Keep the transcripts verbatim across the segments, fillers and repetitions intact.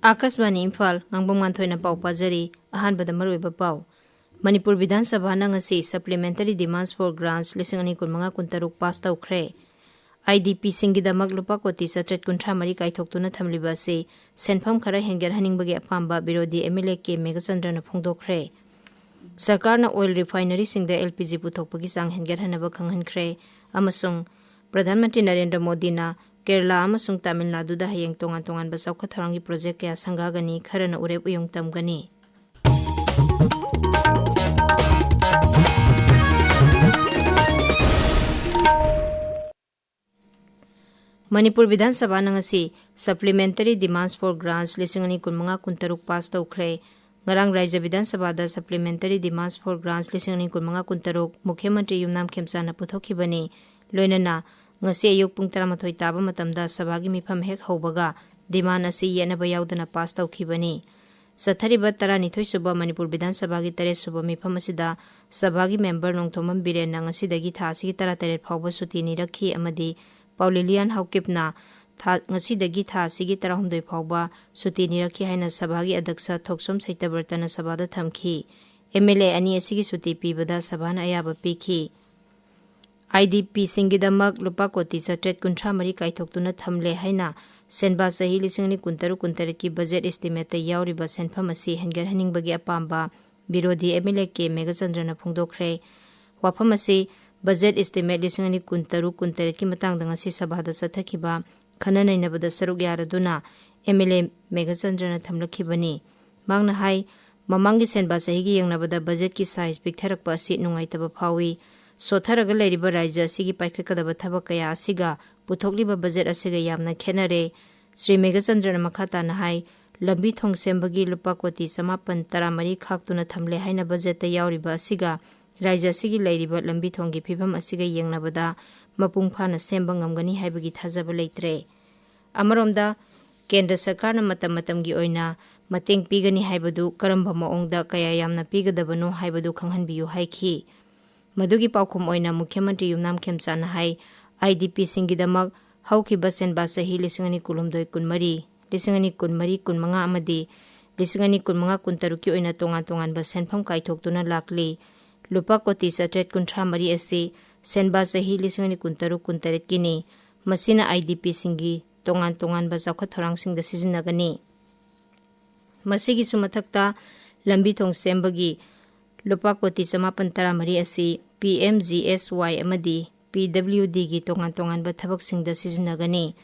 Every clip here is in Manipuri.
ꯑꯥꯀꯥꯁꯕꯥꯅꯤ ꯏꯝꯐꯥꯜ, ꯉꯥꯡꯕꯝ ꯉꯥꯟꯊꯣꯏꯅ ꯄꯥꯎ ꯄꯥꯖꯔꯤ꯫ ꯑꯍꯥꯟꯕꯗ ꯃꯔꯨꯑꯣꯏꯕ ꯄꯥꯎ꯫ ꯃꯅꯤꯄꯨꯔ ꯕꯤꯙꯥꯟ ꯁꯚꯥꯅ ꯉꯁꯤ Supplementary Demands for Grants ꯂꯤꯁꯤꯡ ꯑꯅꯤ ꯀꯨꯟꯃꯉꯥ ꯀꯨꯟꯇꯔꯨꯛ ꯄꯥꯁ ꯇꯧꯈ꯭ꯔꯦ꯫ IDPꯁꯤꯡꯒꯤꯗꯃꯛ ꯂꯨꯄꯥ ꯀꯣꯇꯤ ꯆꯥꯇ꯭ꯔꯦꯠ ꯀꯨꯟꯊ꯭ꯔꯥ ꯃꯔꯤ ꯀꯥꯏꯊꯣꯛꯇꯨꯅ ꯊꯝꯂꯤꯕ ꯑꯁꯤ ꯁꯦꯟꯐꯝ ꯈꯔ ꯍꯦꯟꯒꯠꯍꯟꯅꯤꯡꯕꯒꯤ ꯑꯄꯥꯝꯕ ꯕꯤꯔꯣꯙꯤ MLA ꯀꯦ ꯃꯦꯘꯆꯟꯗ꯭ꯔꯅ ꯐꯣꯡꯗꯣꯛꯈ꯭ꯔꯦ꯫ ꯁꯔꯀꯥꯔꯅ oil refineryꯁꯤꯡꯗ LPG ꯄꯨꯊꯣꯛꯄꯒꯤ ꯆꯥꯡ ꯍꯦꯟꯒꯠꯍꯟꯅꯕ ꯈꯪꯍꯟꯈ꯭ꯔꯦ ꯑꯃꯁꯨꯡ ꯄ꯭ꯔꯙꯥꯟ ꯃꯟꯇ꯭ꯔꯤ ꯅꯔꯦꯟꯗ꯭ꯔ ꯃꯣꯗꯤꯅ ꯀꯦꯔꯂꯥ ꯑꯃꯁꯨꯡ ꯇꯥꯃꯤꯜ ꯅꯥꯗꯨꯗ ꯍꯌꯦꯡ ꯇꯣꯉꯥꯟ ꯇꯣꯉꯥꯟꯕ ꯆꯥꯎꯈꯠ ꯊꯧꯔꯥꯡꯒꯤ ꯄ꯭ꯔꯣꯖꯦꯛ ꯀꯌꯥ ꯁꯪꯒꯥꯒꯅꯤ, ꯈꯔꯅ ꯎꯔꯦꯞ ꯎꯌꯨꯡ ꯇꯝꯒꯅꯤ꯫ ꯃꯅꯤꯄꯨꯔ ꯕꯤꯙꯥꯟ ꯁꯚꯥꯅ ꯉꯁꯤ Supplementary Demands for Grants ꯂꯤꯁꯤꯡ ꯑꯅꯤ ꯀꯨꯟꯃꯉꯥ ꯀꯨꯟꯇꯔꯨꯛ ꯄꯥꯁ ꯇꯧꯈ꯭ꯔꯦ꯫ ꯉꯔꯥꯡ ꯔꯥꯖ꯭ꯌ ꯕꯤꯙꯥꯟ ꯁꯚꯥꯗ Supplementary Demands for Grants ꯂꯤꯁꯤꯡ ꯑꯅꯤ ꯀꯨꯟꯃꯉꯥ ꯀꯨꯟꯇꯔꯨꯛ ꯃꯨꯈ꯭ꯌ ꯃꯟꯇ꯭ꯔꯤ ꯌꯨꯝꯅꯥꯝ ꯈꯦꯝꯆꯥꯟꯅ ꯄꯨꯊꯣꯛꯈꯤꯕꯅꯤ꯫ ꯂꯣꯏꯅꯅ ꯉꯁꯤ ꯑꯌꯨꯛ ꯄꯨꯡ ꯇꯔꯥꯃꯥꯊꯣꯏ ꯇꯥꯕ ꯃꯇꯝꯗ ꯁꯚꯥꯒꯤ ꯃꯤꯐꯝ ꯍꯦꯛ ꯍꯧꯕꯒ demand ꯑꯁꯤ ꯌꯦꯠꯅꯕ ꯌꯥꯎꯗꯅ ꯄꯥꯁ ꯇꯧꯈꯤꯕꯅꯤ꯫ ꯆꯠꯊꯔꯤꯕ ꯇꯔꯥꯅꯤꯊꯣꯏ ꯁꯨꯕ ꯃꯅꯤꯄꯨꯔ ꯕꯤꯙꯥꯟ ꯁꯚꯥꯒꯤ ꯇꯔꯦꯠ ꯁꯨꯕ ꯃꯤꯐꯝ ꯑꯁꯤꯗ ꯁꯚꯥꯒꯤ ꯃꯦꯝꯕꯔ ꯅꯣꯡꯊꯣꯝꯕꯝ ꯕꯤꯔꯦꯟꯅ ꯉꯁꯤꯗꯒꯤ ꯊꯥ ꯑꯁꯤꯒꯤ ꯇꯔꯥꯇꯔꯦꯠ ꯐꯥꯎꯕ ꯁꯨꯇꯤ ꯅꯤꯔꯛꯈꯤ ꯑꯃꯗꯤ ꯄꯥꯎꯂꯤꯂꯤꯌꯥꯟ ꯍꯥꯎꯀꯤꯞꯅ ꯊꯥ, ꯉꯁꯤꯗꯒꯤ ꯊꯥ ꯑꯁꯤꯒꯤ ꯇꯔꯥꯍꯨꯝꯗꯣꯏ ꯐꯥꯎꯕ ꯁꯨꯇꯤ ꯅꯤꯔꯛꯈꯤ ꯍꯥꯏꯅ ꯁꯚꯥꯒꯤ ꯑꯗ꯭ꯌꯛꯁ ꯊꯣꯛꯆꯣꯝ ꯁꯩꯇꯕ꯭ꯔꯇꯅ ꯁꯚꯥꯗ ꯊꯝꯈꯤ꯫ MLA ꯑꯅꯤ ꯑꯁꯤꯒꯤ ꯁꯨꯇꯤ ꯄꯤꯕꯗ ꯁꯚꯥꯅ ꯑꯌꯥꯕ ꯄꯤꯈꯤ꯫ IDPꯁꯤꯡꯒꯤꯗꯃꯛ ꯂꯨꯄꯥ ꯀꯣꯇꯤ ꯆꯥꯇ꯭ꯔꯦꯠ ꯀꯨꯟꯊ꯭ꯔꯥ ꯃꯔꯤ ꯀꯥꯏꯊꯣꯛꯇꯨꯅ ꯊꯝꯂꯦ ꯍꯥꯏꯅ ꯁꯦꯟꯕꯥ ꯆꯍꯤ ꯂꯤꯁꯤꯡ ꯑꯅꯤ ꯀꯨꯟꯇꯔꯨꯛ ꯀꯨꯟꯇꯔꯦꯠꯀꯤ budget estimateꯇ ꯌꯥꯎꯔꯤꯕ ꯁꯦꯟꯐꯝ ꯑꯁꯤ ꯍꯦꯟꯒꯠꯍꯟꯅꯤꯡꯕꯒꯤ ꯑꯄꯥꯝꯕ ꯕꯤꯔꯣꯙꯤ MLA ꯀꯦ ꯃꯦꯘꯆꯟꯗ꯭ꯔꯅ ꯐꯣꯡꯗꯣꯛꯈ꯭ꯔꯦ꯫ ꯋꯥꯐꯝ ꯑꯁꯤ budget estimate ꯂꯤꯁꯤꯡ ꯑꯅꯤ ꯀꯨꯟꯇꯔꯨꯛ ꯀꯨꯟꯇꯔꯦꯠꯀꯤ ꯃꯇꯥꯡꯗ ꯉꯁꯤ ꯁꯚꯥꯗ ꯆꯠꯊꯈꯤꯕ ꯈꯟꯅ ꯅꯩꯅꯕꯗ ꯁꯔꯨꯛ ꯌꯥꯔꯗꯨꯅ MLA ꯃꯦꯘꯆꯟꯗ꯭ꯔꯅ ꯊꯝꯂꯛꯈꯤꯕꯅꯤ꯫ ꯃꯍꯥꯛꯅ ꯍꯥꯏ, ꯃꯃꯥꯡꯒꯤ ꯁꯦꯟꯕꯥ ꯆꯍꯤꯒꯤ ꯌꯦꯡꯅꯕꯗ budgetꯀꯤ size ꯄꯤꯛꯊꯔꯛꯄ ꯑꯁꯤ ꯅꯨꯡꯉꯥꯏꯇꯕ ꯐꯥꯎꯏ꯫ ꯁꯣꯠꯊꯔꯒ ꯂꯩꯔꯤꯕ ꯔꯥꯖ꯭ꯌ ꯑꯁꯤꯒꯤ ꯄꯥꯏꯈꯠꯀꯗꯕ ꯊꯕꯛ ꯀꯌꯥ ꯑꯁꯤꯒ ꯄꯨꯊꯣꯛꯂꯤꯕ budget ꯑꯁꯤꯒ ꯌꯥꯝꯅ ꯈꯦꯠꯅꯔꯦ꯫ ꯁ꯭ꯔꯤ ꯃꯦꯘꯆꯟꯗ꯭ꯔꯅ ꯃꯈꯥ ꯇꯥꯅ ꯍꯥꯏ, ꯂꯝꯕꯤ ꯊꯣꯡ ꯁꯦꯝꯕꯒꯤ ꯂꯨꯄꯥ ꯀꯣꯇꯤ ꯆꯃꯥꯄꯟ ꯇꯔꯥꯃꯔꯤ ꯈꯥꯛꯇꯨꯅ ꯊꯝꯂꯦ ꯍꯥꯏꯅ budgetꯇ ꯌꯥꯎꯔꯤꯕ ꯑꯁꯤꯒ ꯔꯥꯖ꯭ꯌ ꯑꯁꯤꯒꯤ ꯂꯩꯔꯤꯕ ꯂꯝꯕꯤ ꯊꯣꯡꯒꯤ ꯐꯤꯕꯝ ꯑꯁꯤꯒ ꯌꯦꯡꯅꯕꯗ ꯃꯄꯨꯡ ꯐꯥꯅ ꯁꯦꯝꯕ ꯉꯝꯒꯅꯤ ꯍꯥꯏꯕꯒꯤ ꯊꯥꯖꯕ ꯂꯩꯇ꯭ꯔꯦ꯫ ꯑꯃꯔꯣꯝꯗ, ꯀꯦꯟꯗ꯭ꯔ ꯁꯔꯀꯥꯔꯅ ꯃꯇꯝ ꯃꯇꯝꯒꯤ ꯑꯣꯏꯅ ꯃꯇꯦꯡ ꯄꯤꯒꯅꯤ ꯍꯥꯏꯕꯗꯨ ꯀꯔꯝꯕ ꯃꯑꯣꯡꯗ ꯀꯌꯥ ꯌꯥꯝꯅ ꯄꯤꯒꯗꯕꯅꯣ ꯍꯥꯏꯕꯗꯨ ꯈꯪꯍꯟꯕꯤꯌꯨ ꯍꯥꯏꯈꯤ꯫ ꯃꯗꯨꯒꯤ ꯄꯥꯎꯈꯨꯝ ꯑꯣꯏꯅ ꯃꯨꯈ꯭ꯌ ꯃꯟꯇ꯭ꯔꯤ ꯌꯨꯝꯅꯥꯝ ꯈꯦꯝꯆꯥꯟꯅ ꯍꯥꯏ, IDPꯁꯤꯡꯒꯤꯗꯃꯛ ꯍꯧꯈꯤꯕ ꯁꯦꯟꯕꯥ ꯆꯍꯤ ꯂꯤꯁꯤꯡ ꯑꯅꯤ ꯀꯨꯟꯍꯨꯝꯗꯣꯏ ꯀꯨꯟꯃꯔꯤ ꯂꯤꯁꯤꯡ ꯑꯅꯤ ꯀꯨꯟꯃꯔꯤ ꯀꯨꯟꯃꯉꯥ ꯑꯃꯗꯤ ꯂꯤꯁꯤꯡ ꯑꯅꯤ ꯀꯨꯟꯃꯉꯥ ꯀꯨꯟꯇꯔꯨꯛꯀꯤ ꯑꯣꯏꯅ ꯇꯣꯉꯥꯟ ꯇꯣꯉꯥꯟꯕ ꯁꯦꯟꯐꯝ ꯀꯥꯏꯊꯣꯛꯇꯨꯅ ꯂꯥꯛꯂꯤ꯫ ꯂꯨꯄꯥ ꯀꯣꯇꯤ ꯆꯥꯇ꯭ꯔꯦꯠ ꯀꯨꯟꯊ꯭ꯔꯥ ꯃꯔꯤ ꯑꯁꯤ ꯁꯦꯟꯕꯥ ꯆꯍꯤ ꯂꯤꯁꯤꯡ ꯑꯅꯤ ꯀꯨꯟꯇꯔꯨꯛ ꯀꯨꯟꯇꯔꯦꯠꯀꯤꯅꯤ꯫ ꯃꯁꯤꯅ IDPꯁꯤꯡꯒꯤ ꯇꯣꯉꯥꯟ ꯇꯣꯉꯥꯟꯕ ꯆꯥꯎꯈꯠ ꯊꯧꯔꯥꯡꯁꯤꯡꯗ ꯁꯤꯖꯤꯟꯅꯒꯅꯤ꯫ ꯃꯁꯤꯒꯤꯁꯨ ꯃꯊꯛꯇ ꯂꯝꯕꯤ ꯊꯣꯡ ꯁꯦꯝꯕꯒꯤ ꯂꯨꯄꯥ ꯀꯣꯇꯤ ꯆꯃꯥꯄꯟ ꯇꯔꯥꯃꯔꯤ ꯑꯁꯤ PMGSY ꯑꯃꯗꯤ PWDꯒꯤ ꯇꯣꯉꯥꯟ ꯇꯣꯉꯥꯟꯕ ꯊꯕꯛꯁꯤꯡꯗ ꯁꯤꯖꯤꯟꯅꯒꯅꯤ꯫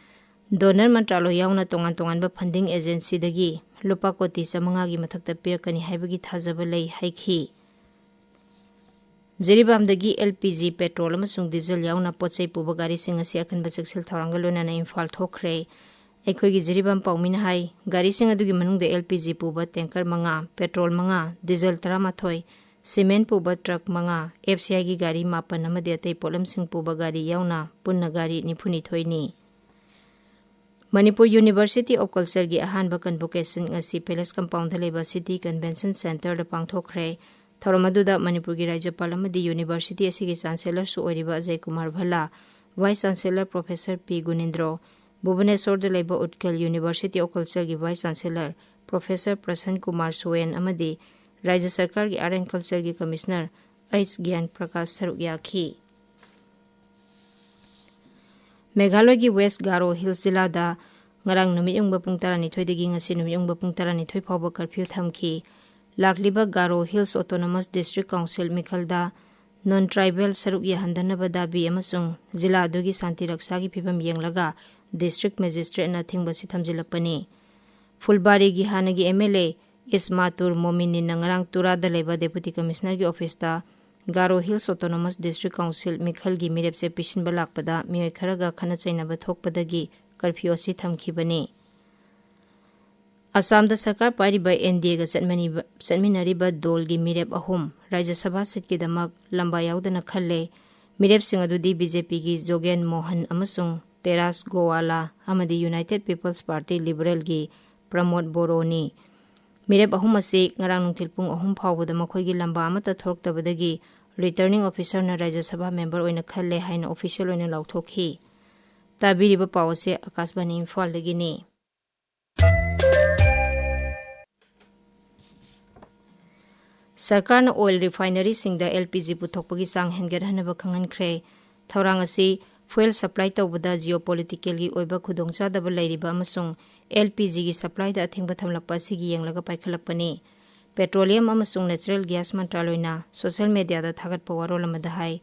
ꯗꯣꯅꯔ ꯃꯟꯇ꯭ꯔꯥꯂꯣꯏ ꯌꯥꯎꯅ ꯇꯣꯉꯥꯟ ꯇꯣꯉꯥꯟꯕ ꯐꯟꯗꯤꯡ ꯑꯦꯖꯦꯟꯁꯤꯗꯒꯤ ꯂꯨꯄꯥ ꯀꯣꯇꯤ ꯆꯥꯃꯉꯥꯒꯤ ꯃꯊꯛꯇ ꯄꯤꯔꯛꯀꯅꯤ ꯍꯥꯏꯕꯒꯤ ꯊꯥꯖꯕ ꯂꯩ ꯍꯥꯏꯈꯤ꯫ ꯖꯤꯔꯤꯕꯥꯝꯗꯒꯤ LPG ꯄꯦꯇ꯭ꯔꯣꯜ ꯑꯃꯁꯨꯡ ꯗꯤꯖꯜ ꯌꯥꯎꯅ ꯄꯣꯠ ꯆꯩ ꯄꯨꯕ ꯒꯥꯔꯤꯁꯤꯡ ꯑꯁꯤ ꯑꯀꯟꯕ ꯆꯦꯛꯁꯤꯜ ꯊꯧꯔꯥꯡꯒ ꯂꯣꯏꯅꯅ ꯏꯝꯐꯥꯜ ꯊꯣꯛꯈ꯭ꯔꯦ꯫ ꯑꯩꯈꯣꯏꯒꯤ ꯖꯤꯔꯤꯕꯥꯝ ꯄꯥꯎꯃꯤꯅ ꯍꯥꯏ, ꯒꯥꯔꯤꯁꯤꯡ ꯑꯗꯨꯒꯤ ꯃꯅꯨꯡꯗ LPG ꯄꯨꯕ ꯇꯦꯡꯀꯔ ꯃꯉꯥ, ꯄꯦꯇ꯭ꯔꯣꯜ ꯃꯉꯥ, ꯗꯤꯖꯜ ꯇꯔꯥꯃꯥꯊꯣꯏ, ꯁꯤꯃꯦꯟ ꯄꯨꯕ ꯇ꯭ꯔꯛ ꯃꯉꯥ, FCIꯒꯤ ꯒꯥꯔꯤ ꯃꯥꯄꯟ ꯑꯃꯗꯤ ꯑꯇꯩ ꯄꯣꯠꯂꯝꯁꯤꯡ ꯄꯨꯕ ꯒꯥꯔꯤ ꯌꯥꯎꯅ ꯄꯨꯟꯅ ꯒꯥꯔꯤ ꯅꯤꯐꯨꯅꯤꯊꯣꯏꯅꯤ꯫ ꯃꯅꯤꯄꯨꯔ University of Cultureꯒꯤ ꯑꯍꯥꯟꯕ convocation ꯉꯁꯤ Palace Compoundꯗ ꯂꯩꯕ City Convention Centreꯗ ꯄꯥꯡꯊꯣꯛꯈ꯭ꯔꯦ꯫ ꯊꯧꯔꯝ ꯑꯗꯨꯗ ꯃꯅꯤꯄꯨꯔꯒꯤ ꯔꯥꯖ꯭ꯌꯄꯥꯜ ꯑꯃꯗꯤ university ꯑꯁꯤꯒꯤ ꯆꯥꯟꯁꯦꯂꯔꯁꯨ ꯑꯣꯏꯔꯤꯕ Ajay Kumar ꯚꯜꯂꯥ, Vice Chancellor Professor P ꯒꯨꯅꯤꯟꯗ꯭ꯔꯣ, ꯚꯨꯕꯅꯦꯁꯣꯔꯗ ꯂꯩꯕ Utkal University of Cultureꯒꯤ Vice Chancellor Professor Prasan Kumar Swain ꯑꯃꯗꯤ ꯔꯥꯖ꯭ꯌ ꯁꯔꯀꯥꯔꯒꯤ Art and Cultureꯒꯤ Commissioner ꯑꯩꯆ ꯒ꯭ꯌꯥꯟ ꯄ꯭ꯔꯀꯥꯁ ꯁꯔꯨꯛ ꯌꯥꯈꯤ꯫ ꯃꯦꯘꯥꯂꯌꯒꯤ West Garo Hills ꯖꯤꯂꯥꯗ ꯉꯔꯥꯡ ꯅꯨꯃꯤꯠꯌꯨꯡꯕ ꯄꯨꯡ ꯇꯔꯥꯅꯤꯊꯣꯏꯗꯒꯤ ꯉꯁꯤ ꯅꯨꯃꯤꯠꯌꯨꯡꯕ ꯄꯨꯡ ꯇꯔꯥꯅꯤꯊꯣꯏ ꯐꯥꯎꯕ curfew ꯊꯝꯈꯤ꯫ ꯂꯥꯛꯂꯤꯕ Garo Hills Autonomous District Council ꯃꯤꯈꯜꯗ non-tribal ꯁꯔꯨꯛ ꯌꯥꯍꯟꯗꯅꯕ ꯗꯥꯕꯤ ꯑꯃꯁꯨꯡ ꯖꯤꯂꯥ ꯑꯗꯨꯒꯤ ꯁꯥꯟꯇꯤ ꯔꯛꯁꯥꯒꯤ ꯐꯤꯚꯝ ꯌꯦꯡꯂꯒ district magistrateꯅ ꯑꯊꯤꯡꯕꯁꯤ ꯊꯝꯖꯤꯜꯂꯛꯄꯅꯤ꯫ ꯐꯨꯜꯕꯥꯔꯤꯒꯤ ꯍꯥꯟꯅꯒꯤ MLA ꯏꯁꯃꯥꯇꯨꯔ ꯃꯣꯃꯤꯅꯤꯟꯅ ꯉꯔꯥꯡ ꯇꯨꯔꯥꯗ ꯂꯩꯕ Deputy Commissionerꯒꯤ officeꯇ Garo Hills Autonomous District Council ꯃꯤꯈꯜꯒꯤ ꯃꯤꯔꯦꯞꯆꯦ ꯄꯤꯁꯤꯟꯕ ꯂꯥꯛꯄꯗ ꯃꯤꯑꯣꯏ ꯈꯔꯒ ꯈꯠꯅ ꯆꯩꯅꯕ ꯊꯣꯛꯄꯗꯒꯤ curfew ꯑꯁꯤ ꯊꯝꯈꯤꯕꯅꯤ꯫ ꯑꯁꯥꯝꯗ ꯁꯔꯀꯥꯔ ꯄꯥꯏꯔꯤꯕ NDAꯒ ꯆꯠꯃꯅꯤꯕ-, ꯆꯠꯃꯤꯟꯅꯔꯤꯕ ꯗꯣꯜꯒꯤ ꯃꯤꯔꯦꯞ ꯑꯍꯨꯝ ꯔꯥꯖ꯭ꯌ ꯁꯚꯥ seatꯀꯤꯗꯃꯛ ꯂꯝꯕꯥ ꯌꯥꯎꯗꯅ ꯈꯜꯂꯦ꯫ ꯃꯤꯔꯦꯞꯁꯤꯡ ꯑꯗꯨꯗꯤ BJPꯒꯤ ꯖꯣꯒꯦꯟ ꯃꯣꯍꯟ ꯑꯃꯁꯨꯡ ꯇꯦꯔꯥꯁ ꯒꯣꯋꯥꯂꯥ ꯑꯃꯗꯤ United People's Party Liberalꯒꯤ ꯄ꯭ꯔꯃꯣꯗ ꯕꯣꯔꯣꯅꯤ꯫ ꯃꯤꯔꯦꯞ ꯑꯍꯨꯝ ꯑꯁꯤ ꯉꯔꯥꯡ ꯅꯨꯡꯊꯤꯜ ꯄꯨꯡ ꯑꯍꯨꯝ ꯐꯥꯎꯕꯗ ꯃꯈꯣꯏꯒꯤ ꯂꯝꯕꯥ ꯑꯃꯠꯇ ꯊꯣꯔꯛꯇꯕꯗꯒꯤ returning officerꯅ ꯔꯥꯖ꯭ꯌ ꯁꯚꯥ member ꯑꯣꯏꯅ ꯈꯜꯂꯦ ꯍꯥꯏꯅ official ꯑꯣꯏꯅ ꯂꯥꯎꯊꯣꯛꯈꯤ꯫ ꯇꯥꯕꯤꯔꯤꯕ ꯄꯥꯎ ꯑꯁꯤ ꯑꯀꯥꯁꯕꯥꯅꯤ ꯏꯝꯐꯥꯜꯗꯒꯤꯅꯤ꯫ ꯁꯔꯀꯥꯔꯅ ꯑꯣꯏꯜ ꯔꯤꯐꯥꯏꯅꯔꯤꯁꯤꯡꯗ ꯑꯦꯜ ꯄꯤ ꯖꯤ ꯄꯨꯊꯣꯛꯄꯒꯤ ꯆꯥꯡ ꯍꯦꯟꯒꯠꯍꯟꯅꯕ ꯈꯪꯍꯟꯈ꯭ꯔꯦ꯫ ꯊꯧꯔꯥꯡ ꯑꯁꯤ ꯐ꯭ꯌꯨꯑꯦꯜ ꯁꯄ꯭ꯂꯥꯏ ꯇꯧꯕꯗ ꯖꯤꯑꯣꯄꯣꯂꯤꯇꯤꯀꯦꯜꯒꯤ ꯑꯣꯏꯕ ꯈꯨꯗꯣꯡꯆꯥꯗꯕ ꯂꯩꯔꯤꯕ ꯑꯃꯁꯨꯡ ꯑꯦꯜ ꯄꯤ ꯖꯤꯒꯤ ꯁꯄ꯭ꯂꯥꯏꯗ ꯑꯊꯤꯡꯕ ꯊꯝꯂꯛꯄ ꯑꯁꯤꯒꯤ ꯌꯦꯡꯂꯒ ꯄꯥꯏꯈꯠꯂꯛꯄꯅꯤ꯫ ꯄꯦꯇ꯭ꯔꯣꯂꯤꯌꯝ ꯑꯃꯁꯨꯡ ꯅꯦꯆꯔꯦꯜ ꯒ꯭ꯌꯥꯁ ꯃꯟꯇ꯭ꯔꯥꯂꯣꯏꯅ ꯁꯣꯁꯦꯜ ꯃꯦꯗꯤꯌꯥꯗ ꯊꯥꯒꯠꯄ ꯋꯥꯔꯣꯜ ꯑꯃꯗ ꯍꯥꯏ,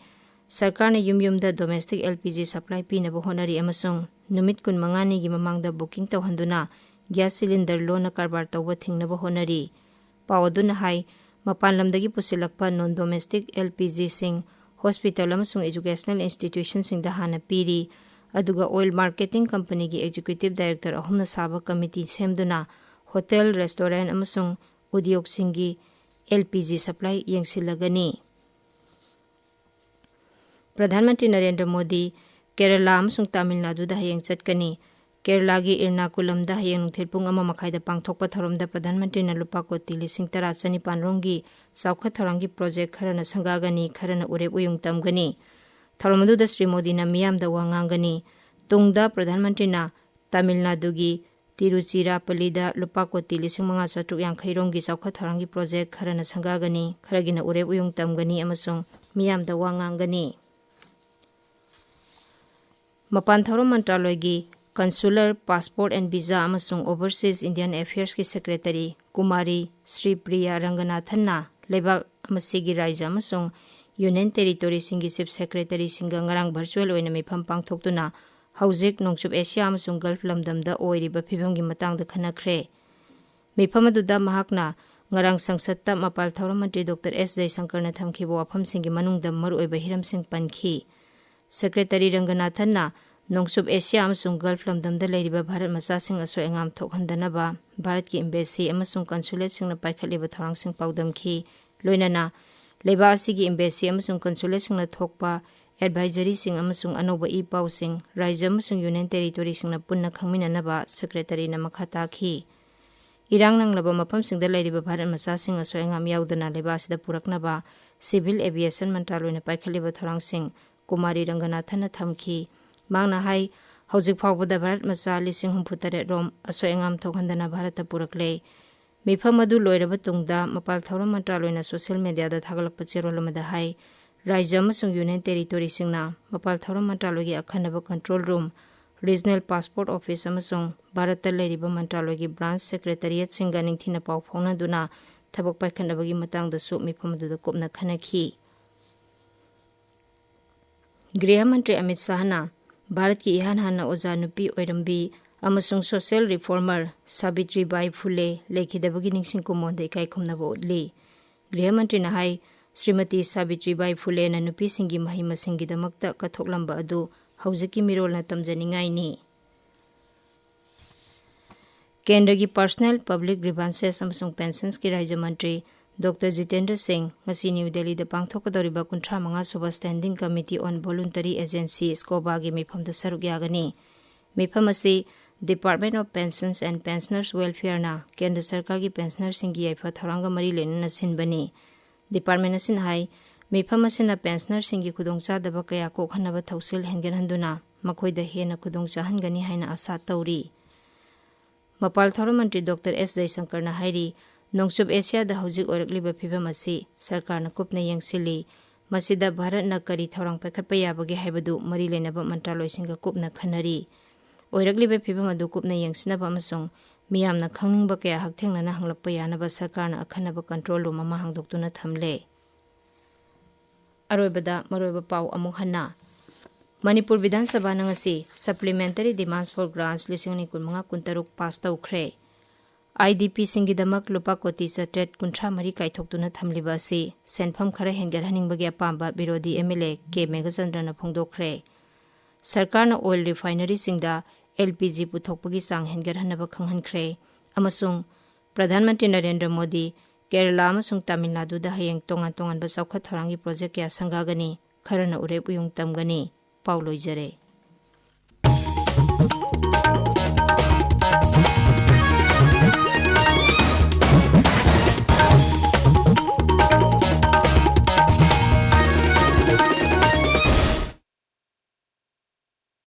ꯁꯔꯀꯥꯔꯅ ꯌꯨꯝ ꯌꯨꯝꯗ domestic L P G supply ꯄꯤꯅꯕ ꯍꯣꯠꯅꯔꯤ ꯑꯃꯁꯨꯡ ꯅꯨꯃꯤꯠ ꯀꯨꯟꯃꯉꯥꯅꯤꯒꯤ ꯃꯃꯥꯡꯗ ꯕꯨꯀꯤꯡ ꯇꯧꯍꯟꯗꯨꯅ ꯒ꯭ꯌꯥꯁ ꯁꯤꯂꯤꯟꯗꯔ ꯂꯣꯟꯅ ꯀꯔꯕꯥꯔ ꯇꯧꯕ ꯊꯤꯡꯅꯕ ꯍꯣꯠꯅꯔꯤ꯫ ꯄꯥꯎ ꯑꯗꯨꯅ ꯍꯥꯏ, ꯃꯄꯥꯟ ꯂꯝꯗꯒꯤ ꯄꯨꯁꯤꯜꯂꯛꯄ ꯅꯣꯟ ꯗꯣꯃꯦꯁꯇꯤꯛ ꯑꯦꯜ ꯄꯤ ꯖꯤꯁꯤꯡ ꯍꯣꯁꯄꯤꯇꯥꯜ ꯑꯃꯁꯨꯡ ꯑꯦꯖꯨꯀꯦꯁꯅꯦꯜ ꯏꯟꯁꯇꯤꯇ꯭ꯌꯨꯁꯟꯁꯤꯡꯗ ꯍꯥꯟꯅ ꯄꯤꯔꯤ, ꯑꯗꯨꯒ ꯑꯣꯏꯜ ꯃꯥꯔꯀꯦꯇꯤꯡ ꯀꯝꯄꯅꯤꯒꯤ ꯑꯦꯛꯖꯤꯀ꯭ꯌꯨꯇꯤꯕ ꯗꯥꯏꯔꯦꯛꯇꯔ ꯑꯍꯨꯝꯅ ꯁꯥꯕ ꯀꯃꯤꯇꯤ ꯁꯦꯝꯗꯨꯅ ꯍꯣꯇꯦꯜ, ꯔꯦꯁꯇꯣꯔꯦꯟ ꯑꯃꯁꯨꯡ ꯎꯗ꯭ꯌꯣꯒꯁꯤꯡꯒꯤ L P G supply ꯌꯦꯡꯁꯤꯜꯂꯒꯅꯤ꯫ Pradhan Mantri Narendra Modi Kerala ꯑꯃꯁꯨꯡ ꯇꯥꯃꯤꯜ ꯅꯥꯗꯨꯗ ꯍꯌꯦꯡ ꯆꯠꯀꯅꯤ꯫ ꯀꯦꯔꯂꯥꯒꯤ ꯏꯔꯅꯥꯀꯨꯂꯝꯗ ꯍꯌꯦꯡ ꯅꯨꯡꯊꯤꯜ ꯄꯨꯡ ꯑꯃ ꯃꯈꯥꯏꯗ ꯄꯥꯡꯊꯣꯛꯄ ꯊꯧꯔꯝꯗ ꯄ꯭ꯔꯙꯥꯟ ꯃꯟꯇ꯭ꯔꯤꯅ ꯂꯨꯄꯥ ꯀꯣꯇꯤ ꯂꯤꯁꯤꯡ ꯇꯔꯥ ꯆꯅꯤꯄꯥꯟ ꯔꯣꯝꯒꯤ ꯆꯥꯎꯈꯠ ꯊꯧꯔꯥꯡꯒꯤ ꯄ꯭ꯔꯣꯖꯦꯛ ꯈꯔꯅ ꯁꯪꯒꯥꯒꯅꯤ, ꯈꯔꯅ ꯎꯔꯦꯞ ꯎꯌꯨꯡ ꯇꯝꯒꯅꯤ꯫ ꯊꯧꯔꯝ ꯑꯗꯨꯗ ꯁ꯭ꯔꯤ ꯃꯣꯗꯤꯅ ꯃꯤꯌꯥꯝꯗ ꯋꯥ ꯉꯥꯡꯒꯅꯤ꯫ ꯇꯨꯡꯗ ꯄ꯭ꯔꯙꯥꯟ ꯃꯟꯇ꯭ꯔꯤꯅ ꯇꯥꯃꯤꯜ ꯅꯥꯗꯨꯒꯤ ꯇꯤꯔꯨꯆꯤꯔꯥꯄꯜꯂꯤꯗ ꯂꯨꯄꯥ ꯀꯣꯇꯤ ꯂꯤꯁꯤꯡ ꯃꯉꯥ ꯆꯥꯇ꯭ꯔꯨꯛ ꯌꯥꯡꯈꯩ ꯔꯣꯝꯒꯤ ꯆꯥꯎꯈꯠ ꯊꯧꯔꯥꯡꯒꯤ ꯄ꯭ꯔꯣꯖꯦꯛ ꯈꯔꯅ ꯁꯪꯒꯥꯒꯅꯤ, ꯈꯔꯒꯤꯅ ꯎꯔꯦꯞ ꯎꯌꯨꯡ ꯇꯝꯒꯅꯤ ꯑꯃꯁꯨꯡ ꯃꯤꯌꯥꯝꯗ ꯋꯥ ꯉꯥꯡꯒꯅꯤ꯫ ꯃꯄꯥꯟ ꯊꯧꯔꯝ ꯃꯟꯇ꯭ꯔꯥꯂꯣꯏꯒꯤ Consular, Passport and Visa ꯑꯃꯁꯨꯡ Overseas Indian Affairsꯀꯤ Secretary Kumari Shri Priya ꯔꯪꯒꯅꯥꯊꯟꯅ ꯂꯩꯕꯥꯛ ꯑꯁꯤꯒꯤ ꯔꯥꯖ꯭ꯌ ꯑꯃꯁꯨꯡ Union Territoryꯁꯤꯡꯒꯤ Chief Secretaryꯁꯤꯡꯒ ꯉꯔꯥꯡ virtual ꯑꯣꯏꯅ ꯃꯤꯐꯝ ꯄꯥꯡꯊꯣꯛꯇꯨꯅ ꯍꯧꯖꯤꯛ ꯅꯣꯡꯆꯨꯞ ꯑꯦꯁꯤꯌꯥ ꯑꯃꯁꯨꯡ Gulf ꯂꯝꯗꯝꯗ ꯑꯣꯏꯔꯤꯕ ꯐꯤꯕꯝꯒꯤ ꯃꯇꯥꯡꯗ ꯈꯟꯅꯈ꯭ꯔꯦ꯫ ꯃꯤꯐꯝ ꯑꯗꯨꯗ ꯃꯍꯥꯛꯅ ꯉꯔꯥꯡ ꯁꯪꯁꯠꯇ ꯃꯄꯥꯜ ꯊꯧꯔꯝ ꯃꯟꯇ꯭ꯔꯤ ꯗꯣꯛꯇꯔ ꯑꯦꯁ ꯖꯌꯁꯪꯀꯔꯅ ꯊꯝꯈꯤꯕ ꯋꯥꯐꯝꯁꯤꯡꯒꯤ ꯃꯅꯨꯡꯗ ꯃꯔꯨꯑꯣꯏꯕ ꯍꯤꯔꯝꯁꯤꯡ ꯄꯟꯈꯤ꯫ Secretary ꯔꯪꯒꯅꯥꯊꯟꯅ ꯅꯣꯡꯆꯨꯞ ꯑꯦꯁꯤꯌꯥ ꯑꯃꯁꯨꯡ Gulf ꯂꯝꯗꯝꯗ ꯂꯩꯔꯤꯕ ꯚꯥꯔꯠ ꯃꯆꯥꯁꯤꯡ ꯑꯁꯣꯏ ꯑꯉꯥꯝ ꯊꯣꯛꯍꯟꯗꯅꯕ ꯚꯥꯔꯠꯀꯤ embassy ꯑꯃꯁꯨꯡ consulateꯁꯤꯡꯅ ꯄꯥꯏꯈꯠꯂꯤꯕ ꯊꯧꯔꯥꯡꯁꯤꯡ ꯄꯥꯎꯗꯝꯈꯤ꯫ ꯂꯣꯏꯅꯅ ꯂꯩꯕꯥꯛ ꯑꯁꯤꯒꯤ embassy ꯑꯃꯁꯨꯡ consulateꯁꯤꯡꯅ ꯊꯣꯛꯄ advisoryꯁꯤꯡ ꯑꯃꯁꯨꯡ ꯑꯅꯧꯕ ꯏ ꯄꯥꯎꯁꯤꯡ ꯔꯥꯖ꯭ꯌ ꯑꯃꯁꯨꯡ Union Territoryꯁꯤꯡꯅ ꯄꯨꯟꯅ ꯈꯪꯃꯤꯟꯅꯅꯕ Secretaryꯅ ꯃꯈꯥ ꯇꯥꯈꯤ꯫ ꯏꯔꯥꯡ ꯅꯪꯂꯕ ꯃꯐꯝꯁꯤꯡꯗ ꯂꯩꯔꯤꯕ ꯚꯥꯔꯠ ꯃꯆꯥꯁꯤꯡ ꯑꯁꯣꯏ ꯑꯉꯥꯝ ꯌꯥꯎꯗꯅ ꯂꯩꯕꯥꯛ ꯑꯁꯤꯗ ꯄꯨꯔꯛꯅꯕ Civil Aviation ꯃꯟꯇ꯭ꯔꯥꯂꯣꯏꯅ ꯄꯥꯏꯈꯠꯂꯤꯕ ꯊꯧꯔꯥꯡꯁꯤꯡ ꯀꯨꯃꯥꯔꯤ ꯔꯪꯒꯅꯥꯊꯟꯅ ꯊꯝꯈꯤ꯫ ꯃꯍꯥꯛꯅ ꯍꯥꯏ, ꯍꯧꯖꯤꯛ ꯐꯥꯎꯕꯗ ꯚꯥꯔꯠ ꯃꯆꯥ ꯂꯤꯁꯤꯡ ꯍꯨꯝꯐꯨ ꯇꯔꯦꯠ ꯔꯣꯝ ꯑꯁꯣꯏ ꯑꯉꯥꯝ ꯊꯣꯛꯍꯟꯗꯅ ꯚꯥꯔꯠꯇ ꯄꯨꯔꯛꯂꯦ꯫ ꯃꯤꯐꯝ ꯑꯗꯨ ꯂꯣꯏꯔꯕ ꯇꯨꯡꯗ ꯃꯄꯥꯜ ꯊꯧꯔꯝ ꯃꯟꯇ꯭ꯔꯥꯂꯣꯏꯅ ꯁꯣꯁꯤꯌꯦꯜ ꯃꯦꯗꯤꯌꯥꯗ ꯊꯥꯒꯠꯂꯛꯄ ꯆꯦꯔꯣꯜ ꯑꯃꯗ ꯍꯥꯏ, ꯔꯥꯖ꯭ꯌ ꯑꯃꯁꯨꯡ ꯌꯨꯅꯤꯌꯟ ꯇꯦꯔꯤꯇꯣꯔꯤꯁꯤꯡꯅ ꯃꯄꯥꯜ ꯊꯧꯔꯝ ꯃꯟꯇ꯭ꯔꯥꯂꯣꯏꯒꯤ ꯑꯈꯟꯅꯕ control room, regional passport office ꯑꯃꯁꯨꯡ ꯚꯥꯔꯠꯇ ꯂꯩꯔꯤꯕ ꯃꯟꯇ꯭ꯔꯥꯂꯣꯏꯒꯤ ꯕ꯭ꯔꯥꯟꯆ ꯁꯦꯀ꯭ꯔꯦꯇꯔꯤꯌꯦꯠꯁꯤꯡꯒ ꯅꯤꯡꯊꯤꯅ ꯄꯥꯎ ꯐꯥꯎꯅꯗꯨꯅ ꯊꯕꯛ ꯄꯥꯏꯈꯠꯅꯕꯒꯤ ꯃꯇꯥꯡꯗꯁꯨ ꯃꯤꯐꯝ ꯑꯗꯨꯗ ꯀꯨꯞꯅ ꯈꯟꯅꯈꯤ꯫ ꯒ꯭ꯔꯤꯍ ꯃꯟꯇ꯭ꯔꯤ ꯑꯃꯤꯠ ꯁꯥꯍꯅ ꯚꯥꯔꯠꯀꯤ ꯏꯍꯥꯟ ꯍꯥꯟꯅ ꯑꯣꯖꯥ ꯅꯨꯄꯤ ꯑꯣꯏꯔꯝꯕꯤ ꯑꯃꯁꯨꯡ ꯁꯣꯁꯤꯌꯦꯜ ꯔꯤꯐꯣꯔꯃꯔ ꯁꯥꯕꯤꯇ꯭ꯔꯤꯕꯥꯏ ꯐꯨꯂꯦ ꯂꯩꯈꯤꯗꯕꯒꯤ ꯅꯤꯡꯁꯤꯡ ꯀꯨꯝꯑꯣꯟꯗ ꯏꯀꯥꯏ ꯈꯨꯝꯅꯕ ꯎꯠꯂꯤ꯫ ꯒ꯭ꯔꯤꯍ ꯃꯟꯇ꯭ꯔꯤꯅ ꯍꯥꯏ, ꯁ꯭ꯔꯤꯃꯇꯤ ꯁꯥꯕꯤꯇ꯭ꯔꯤꯕꯥꯏ ꯐꯨꯂꯦꯅ ꯅꯨꯄꯤꯁꯤꯡꯒꯤ ꯃꯍꯩ ꯃꯁꯤꯡꯒꯤꯗꯃꯛꯇ ꯀꯠꯊꯣꯛꯂꯝꯕ ꯑꯗꯨ ꯍꯧꯖꯤꯛꯀꯤ ꯃꯤꯔꯣꯜꯅ ꯇꯝꯖꯅꯤꯡꯉꯥꯏꯅꯤ꯫ ꯀꯦꯟꯗ꯭ꯔꯒꯤ ꯄꯔꯁꯅꯦꯜ, ꯄꯕ꯭ꯂꯤꯛ ꯒ꯭ꯔꯤꯚꯥꯟꯁꯦꯁ ꯑꯃꯁꯨꯡ ꯄꯦꯟꯁꯟꯁꯀꯤ ꯔꯥꯖ꯭ꯌ ꯃꯟꯇ꯭ꯔꯤ ꯗꯣꯛꯇꯔ ꯖꯤꯇꯦꯟꯗ꯭ꯔ ꯁꯤꯡ ꯉꯁꯤ ꯅ꯭ꯌꯨ ꯗꯦꯜꯂꯤꯗ ꯄꯥꯡꯊꯣꯛꯀꯗꯧꯔꯤꯕ ꯀꯨꯟꯊ꯭ꯔꯥ ꯃꯉꯥ ꯁꯨꯕ Standing Committee on Voluntary Agency, ꯁ꯭ꯀꯣꯕꯥꯒꯤ ꯃꯤꯐꯝꯗ ꯁꯔꯨꯛ ꯌꯥꯒꯅꯤ꯫ ꯃꯤꯐꯝ ꯑꯁꯤ Department of Pensions and Pensioners Welfareꯅ ꯀꯦꯟꯗ꯭ꯔ ꯁꯔꯀꯥꯔꯒꯤ ꯄꯦꯟꯁꯅꯔꯁꯤꯡꯒꯤ ꯌꯥꯏꯐ ꯊꯧꯔꯥꯡꯒ ꯃꯔꯤ ꯂꯩꯅꯅ ꯁꯤꯟꯕꯅꯤ꯫ ꯗꯤꯄꯥꯔꯠꯃꯦꯟ ꯑꯁꯤꯅ ꯍꯥꯏ, ꯃꯤꯐꯝ ꯑꯁꯤꯅ ꯄꯦꯟꯁꯅꯔꯁꯤꯡꯒꯤ ꯈꯨꯗꯣꯡꯆꯥꯗꯕ ꯀꯌꯥ ꯀꯣꯛꯍꯟꯅꯕ ꯊꯧꯁꯤꯜ ꯍꯦꯟꯒꯠꯍꯟꯗꯨꯅ ꯃꯈꯣꯏꯗ ꯍꯦꯟꯅ ꯈꯨꯗꯣꯡ ꯆꯥꯍꯟꯒꯅꯤ ꯍꯥꯏꯅ ꯑꯥꯁꯥ ꯇꯧꯔꯤ꯫ ꯃꯄꯥꯜ ꯊꯧꯔꯝ ꯃꯟꯇ꯭ꯔꯤ ꯗꯣꯛꯇꯔ ꯑꯦꯁ ꯖꯌꯁꯪꯀꯔꯅ ꯍꯥꯏꯔꯤ, ꯅꯣꯡꯆꯨꯞ ꯑꯦꯁꯤꯌꯥꯗ ꯍꯧꯖꯤꯛ ꯑꯣꯏꯔꯛꯂꯤꯕ ꯐꯤꯕꯝ ꯑꯁꯤ ꯁꯔꯀꯥꯔꯅ ꯀꯨꯞꯅ ꯌꯦꯡꯁꯤꯜꯂꯤ꯫ ꯃꯁꯤꯗ ꯚꯥꯔꯠꯅ ꯀꯔꯤ ꯊꯧꯔꯥꯡ ꯄꯥꯏꯈꯠꯄ ꯌꯥꯕꯒꯦ ꯍꯥꯏꯕꯗꯨ ꯃꯔꯤ ꯂꯩꯅꯕ ꯃꯟꯇ꯭ꯔꯥꯂꯣꯏꯁꯤꯡꯒ ꯀꯨꯞꯅ ꯈꯟꯅꯔꯤ꯫ ꯑꯣꯏꯔꯛꯂꯤꯕ ꯐꯤꯕꯝ ꯑꯗꯨ ꯀꯨꯞꯅ ꯌꯦꯡꯁꯤꯟꯅꯕ ꯑꯃꯁꯨꯡ ꯃꯤꯌꯥꯝꯅ ꯈꯪꯅꯤꯡꯕ ꯀꯌꯥ ꯍꯛꯊꯦꯡꯅꯅ ꯍꯪꯂꯛꯄ ꯌꯥꯅꯕ ꯁꯔꯀꯥꯔꯅ ꯑꯈꯟꯅꯕ ꯀꯟꯇ꯭ꯔꯣꯜ ꯔꯨꯝ ꯑꯃ ꯍꯥꯡꯗꯣꯛꯇꯨꯅ ꯊꯝꯂꯦ꯫ ꯑꯔꯣꯏꯕꯗ ꯃꯔꯨꯑꯣꯏꯕ ꯄꯥꯎ ꯑꯃꯨꯛ ꯍꯟꯅ꯫ ꯃꯅꯤꯄꯨꯔ ꯕꯤꯙꯥꯟ ꯁꯚꯥꯅ ꯉꯁꯤ Supplementary Demands for Grants ꯂꯤꯁꯤꯡ ꯑꯅꯤ ꯀꯨꯟꯃꯉꯥ ꯀꯨꯟꯇꯔꯨꯛ ꯄꯥꯁ ꯇꯧꯈ꯭ꯔꯦ꯫ IDPꯁꯤꯡꯒꯤꯗꯃꯛ ꯂꯨꯄꯥ ꯀꯣꯇꯤ ꯆꯥꯇ꯭ꯔꯦꯠ ꯀꯨꯟꯊ꯭ꯔꯥ ꯃꯔꯤ ꯀꯥꯏꯊꯣꯛꯇꯨꯅ ꯊꯝꯂꯤꯕ ꯑꯁꯤ ꯁꯦꯟꯐꯝ ꯈꯔ ꯍꯦꯟꯒꯠꯍꯟꯅꯤꯡꯕꯒꯤ ꯑꯄꯥꯝꯕ ꯕꯤꯔꯣꯙꯤ MLA ꯀꯦ ꯃꯦꯘꯆꯟꯗ꯭ꯔꯅ ꯐꯣꯡꯗꯣꯛꯈ꯭ꯔꯦ꯫ ꯁꯔꯀꯥꯔꯅ ꯑꯣꯏꯜ ꯔꯤꯐꯥꯏꯅꯔꯤꯁꯤꯡꯗ LPG ꯄꯨꯊꯣꯛꯄꯒꯤ ꯆꯥꯡ ꯍꯦꯟꯒꯠꯍꯟꯅꯕ ꯈꯪꯍꯟꯈ꯭ꯔꯦ꯫ ꯑꯃꯁꯨꯡ ꯄ꯭ꯔꯙꯥꯟ ꯃꯟꯇ꯭ꯔꯤ ꯅꯔꯦꯟꯗ꯭ꯔ ꯃꯣꯗꯤ ꯀꯦꯔꯂꯥ ꯑꯃꯁꯨꯡ ꯇꯥꯃꯤꯜ ꯅꯥꯗꯨꯗ ꯍꯌꯦꯡ ꯇꯣꯉꯥꯟ ꯇꯣꯉꯥꯟꯕ ꯆꯥꯎꯈꯠ ꯊꯧꯔꯥꯡꯒꯤ ꯄ꯭ꯔꯣꯖꯦꯛ ꯀꯌꯥ ꯁꯪꯒꯥꯒꯅꯤ꯫ ꯈꯔꯅ ꯎꯔꯦꯞ ꯎꯌꯨꯡ ꯇꯝꯒꯅꯤ꯫ ꯄꯥꯎ ꯂꯣꯏꯖꯔꯦ꯫